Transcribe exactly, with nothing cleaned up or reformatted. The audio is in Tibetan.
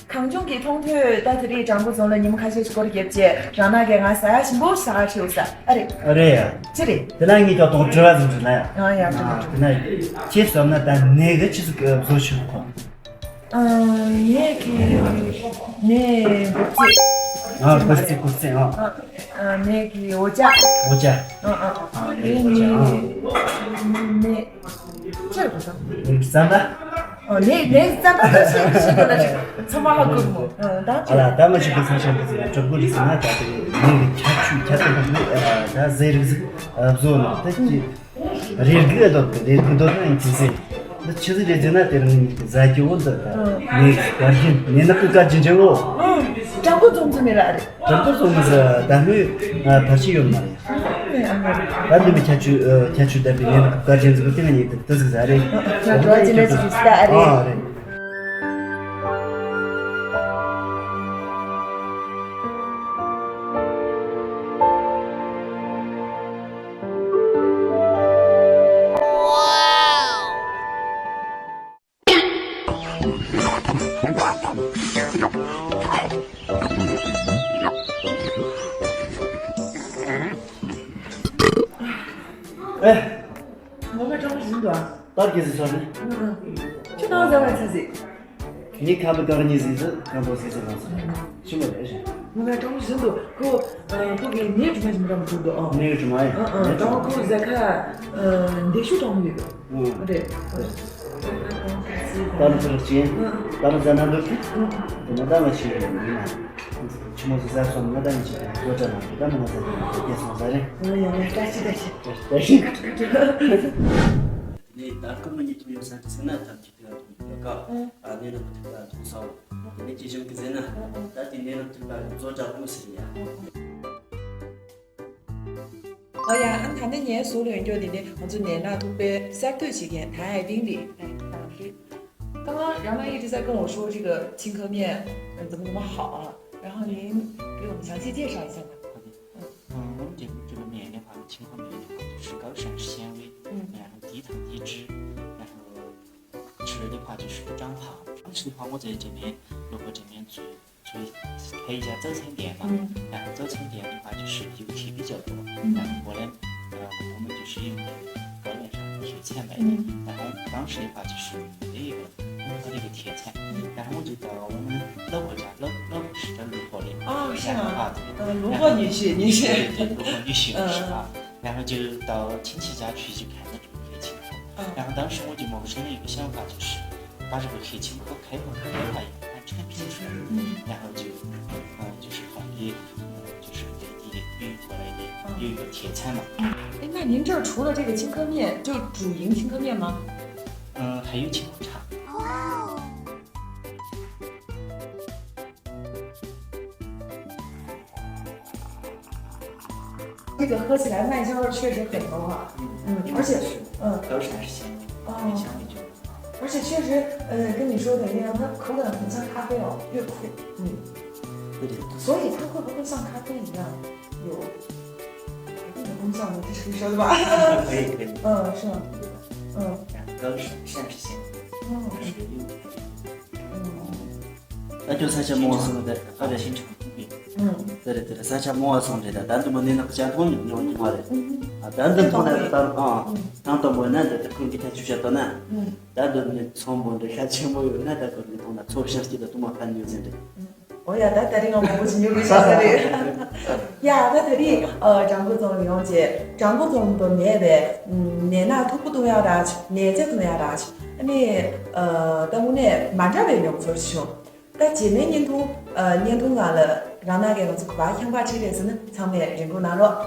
གང་བྱུང་གི་མཐོང་ཐོས་ད་དེ་རིང་བྲག་འགོ་རྫོང་ལ་ཉིན་མོ་ཁ་ཤས་ཤིག་སྐོར་རྒྱབ་རྗེས་རང་ན་གའི་ང་ཟ་ཡ་ཞིམ་པོ་ཟ་ག་ཁྲིད་ཡོད་ས་ཨ་རེད། ཨ་རེད་ཡ། ཅི་རེད། དེ་ན་ངས་ཀྱང་དང་དྲི་བ་ཟིན་དྲི་ན་ཡ། ཨ་ཡ་དྲི་ཨ་བ་དྲི་བ། དེ་ན་ཁྱེད་བསམ་ན་ད་ནས་གི་ཆི་ཟིག་བཟོ་ཆོག་གོ། ཨ་ནས་གི་ནས་འགོ་རྩིས། ཨ་འགོ་རྩིས་འགོ་རྩིས་ཨ། ཨ་ནས་གི་འོ་ཅག་འོ་ཅག་ཨ་ཨ་ཨ་ནས་གི་ནས་ཅི་རེད་གོ་ས། ནས་གི་རྩམ་པ། ཨོ་ནས་ནས་རྩམ་པ་ཤེས་ཤེས་དགོས་ན་ཚང་མ་ཧ་གོ་མོ། ཨ་ད་ཨ་ལ་ད་མ་ཞིག་གི་ས་ཆ་འདི་ཚོ་ལ་གྲུབ་དགོས་རེད་ཟེར་ན་ད་དེ་ནས་གི་ཁྱད་ཆོས་ཁྱད་ཚོན་དག་ནི་ད་ཟས་རིགས་ཟིག་བཟོ་ནོ་ད་ཀྱི་རེ་སྒུག་འདོད་དེ་རེ་སྒུག་འདོད་ན་ཡིན་ཚེ་ཟེར། འདི་ཆི་ཟིག་རེད་ཟེར་ན་དེ་རིང་ནས་ཟ་རྒྱུ་བོ་འདི་ད་ནས་གི་བཀའ་དྲིན་ནས་ནག་གི་བཀའ་དྲིན་ཆེ་བོ། ཨོ་དྲང་པོ་རྫོང་ཚོ་མེད་ལ་རེད། དྲང་པོ་རྫོང་ནས་ཟ་ད་ནུས་ཕར་ཕྱི་ཡོད་མ་རེད། ད་འདི་མི་ཁྱད་ཆོས་ཁྱད་ཆོས་ལྡན་པའི་ངན་ལག་བཀའ་དྲིན་ཟིག་གི་སྟེང་ནས་དེ་ཟིག་ཟ་རེད། ང་འགྲོ་ཅི་ནས་ཟིག་ཟ་རེད། ཨ་རེད། ཨེ། ངོ་མ་སྤྲང་པོ་ཞིག་འདུག་ཨ། ད་གི་ཟི་སོང་ནི། ཁྱོད་ནང་ཟ་བ་ཚ་ཟིག་ངས་ཁ་མི་དགའ་ཉེ་ཟིག་ཟི་ཁ་འདོག་ཟི་ཟི་ལ་ཟི། ཞི་མོ་རེད་ཞི། ངོ་མ་སྤྲང་པོ་ཞིག་འདུག་ཁོ་ཁོ་གི་ནས་གྲིབ་མ་ཞིག་མི་འདྲ་མི་འདུག་འདུག་ཨ། ནས་གྲིབ་མ་ཡིན། ཨ་ཨ་ད་ཁོ་ཟ་ཁ་འདི་ཤུ་སྤྲང་པོ་ཡོད་འདུག་རེད། ད་ནི་ཚོ་ལགས་ཅན། ད་ནི་ཟ་ན་འདོད་ཀི། དེ་ནི་ད་ང་ཞིག་ཡིན་ན། ཆི་མོ་ཟི་ཟ་སོང་ན་ད་ནི་ཆི་ཟ་ཏྲ་མ་གི་ད་ནི་ང་ཟ་ནི་སྐྱེ་སོང་ཟ་རེད། ཡང་ཡང་བཀྲ་ཤིས་བཀྲ་ཤིས། བཀྲ་ཤིས། དེ་ནས་ད་སྐུ་མི་ཉིད་དུ་ཡོད་ས་དེ་སེ་ན་ཐམས་ཅད་དེ་ལ་ཐུག་ཡོད་ཀ་ཨ་ནི་ལ་ཐུག་ལ་ཐུག་སོང་། དེ་ནས་ཅི་བྱུང་གི་ཟེར་ན་ད་དེ་ནས་ལ་ཐུག་ལ་ཐུག་ཚོ་དྲག་པོ་ཟེར་ཡ། ཨོ་ཡ། ཨ་ད་ནི་ངའི་ཟུར་ལ་ཡོང་རྒྱུ་དེ་ནི་ང་ཚོ་ནད་མནར་ཐུག་པའི་གསར་གཏོད་བྱེད་མཁན་ད་ཧའེ་ཏིང་ལི་ད་ད་ལི། 刚刚杨娜一直在跟我说这个青稞面，嗯，怎么怎么好啊，然后您给我们详细介绍一下吧。嗯，我们这这个面的话，青稞面的话，就是高膳食纤维，嗯，然后低糖低脂，然后吃的话就是无蔗糖。当时的话，我在这边，路过这边去去开一家早餐店嘛，嗯，然后早餐店的话就是油贴比较多，嗯，然后过来，呃，我们就是用那个高原上的油菜买的，嗯，然后当时的话就是没有一个任何的一个贴菜，嗯，然后我就到我们老婆家，老老婆是在泸沽的，哦，是吗？啊，对，嗯，泸沽女婿，女婿，对对，泸沽女婿是啊，嗯，然后就到亲戚家去，就开了这个黑青稞，嗯，然后当时我就萌生了一个想法，就是把这个黑青稞开放给另外一个产品出来，嗯，然后就，嗯，就是统一，嗯，就是给地里运过来的，嗯，又有甜菜嘛。哎，那您这儿除了这个青稞面，就主营青稞面吗？嗯，还有青稞茶。哇哦！这个喝起来麦香味儿确实很浓啊。嗯，嗯，而且，嗯，高膳食纤维，哦，很香味就。 而且确实，呃，跟你说的一样，它口感很像咖啡哦，略苦，嗯。对对对。所以它会不会像咖啡一样有排毒的功效呢？这是可以说的吧？可以可以。嗯，是吗？嗯。然后高膳食纤维，嗯，就是有排毒。嗯。 ད་ཁྱོད་ས་ཆ་མང་བ་སོང་ནས་ད་ཨ་ད་ཞིང་ཆུ་ཁུག་པའི། ཨུ། དེ་རེད་དེ་རེད། ས་ཆ་མང་བ་སོང་རེད། ད་ད་འདི་མོ་ནས་ནག་ཅག་མཐོང་ནས་ཡོང་གི་མ་རེད། ཨ་ད་འདི་མཐོང་ན་ད་ཨ་ཐང་དང་པོ་ན་འདི་ད་ཁོང་གི་ཐག་ཆུ་བཤད་ད་ན། ད་འདི་ནས་ཚོང་པོ་འདི་ཤ་ཆེན་པོ་ཡོད་ན་ད་ཁོང་གི་མཐོང་ན་ཚོ་ཤ་སྐྱིད་ད་དུ་མ་ཕན་ཡོད་ཟེར་རེད། ཨོ་ཡ། ད་ད་རིང་ང་མང་པོ་ཞིག་ཉོ་དགོས་ཤག་ས་རེད། ཡ་ད་ད་རིང་ཨ་བྲག་འགོ་རྫོང་ལ་ཡོང་རྗེས་བྲག་འགོ་རྫོང་དུ་མེད་པའི་ནས་ནག་མཐུག་པོ་བཏུང་ཡག་རག་ཆོག་ནས་རྫས་བཏུང་ཡག་རག་ཆོག་ཨ་ནི་ཨ་ད་དངོས་གནས་མ་འདྲ་བའི་མྱོང་ཚོར་ཞིག་བྱུང་། ད་རྗེས་མའི་བརྙན་ཐུང་། ཨ་བརྙན་ཐུང་ནང་ལ་རང་ན་གའི་ང་ཚོ་ག་པར་ཁྱམས་པར་ཁྲིད་རེད་ཟེར་ན་ཚང་མས་རེ་སྐུལ་གནང་རོགས།